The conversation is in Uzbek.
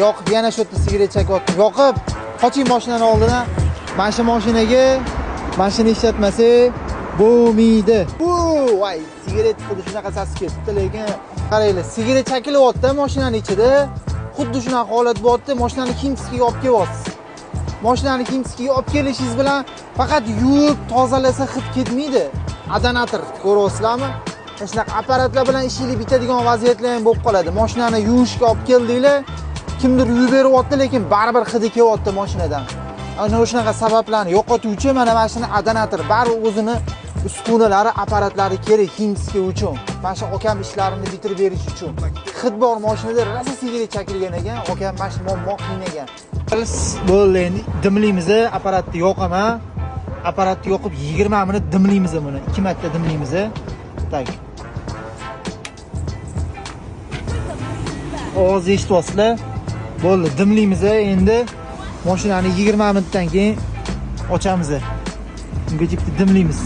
Yoqib yana shu yerda sigaret chekyapti. Yoqib, qoching mashinani oldidan. Mana shu mashinaga mashina ishlatmasak bo'lmaydi. Bu voy, sigaret xuddi shunaqa sasi ketibdi, lekin qaranglar, sigaret chakilyapti mashinani ichida. Xuddi shunaqa holat bo'lyapti. Mashinani kimskiga olib kelyapsiz. Mashinani kimskiga olib kelishingiz bilan faqat yuvib tozalasa hid ketmaydi. Adanator ko'ryapsizlarmi? Shunaqa apparatlar bilan ishinglar bitadigan vaziyatlar ham bo'lib qoladi. Mashinani yuvishga olib keldinglar, kimdir yuvib beryapti, lekin baribir hidi kelyapti mashinadan. Ana shunaqa sabablarni yo'qotuvchi mana shuni adanator, baribir o'zini uskunalari, apparatlari kerak ximskiy uchun. Mana shu akam ishlarini bitirib berish uchun. Hid bor mashinada rosa sigaret chakilgan ekan, akam mana shu muammo qiynagan. Bo'ldi, endi dimlaymiz, apparatni yoqaman. Apparatni yoqib 20 minut dimlaymiz buni. 2 marta dimlaymiz. Tak. Ovozni eshityapsizlar. Bo'ldi, dimlaymiz endi. Mashinani 20 minutdan keyin ochamiz. Ungacha bitta dimlaymiz.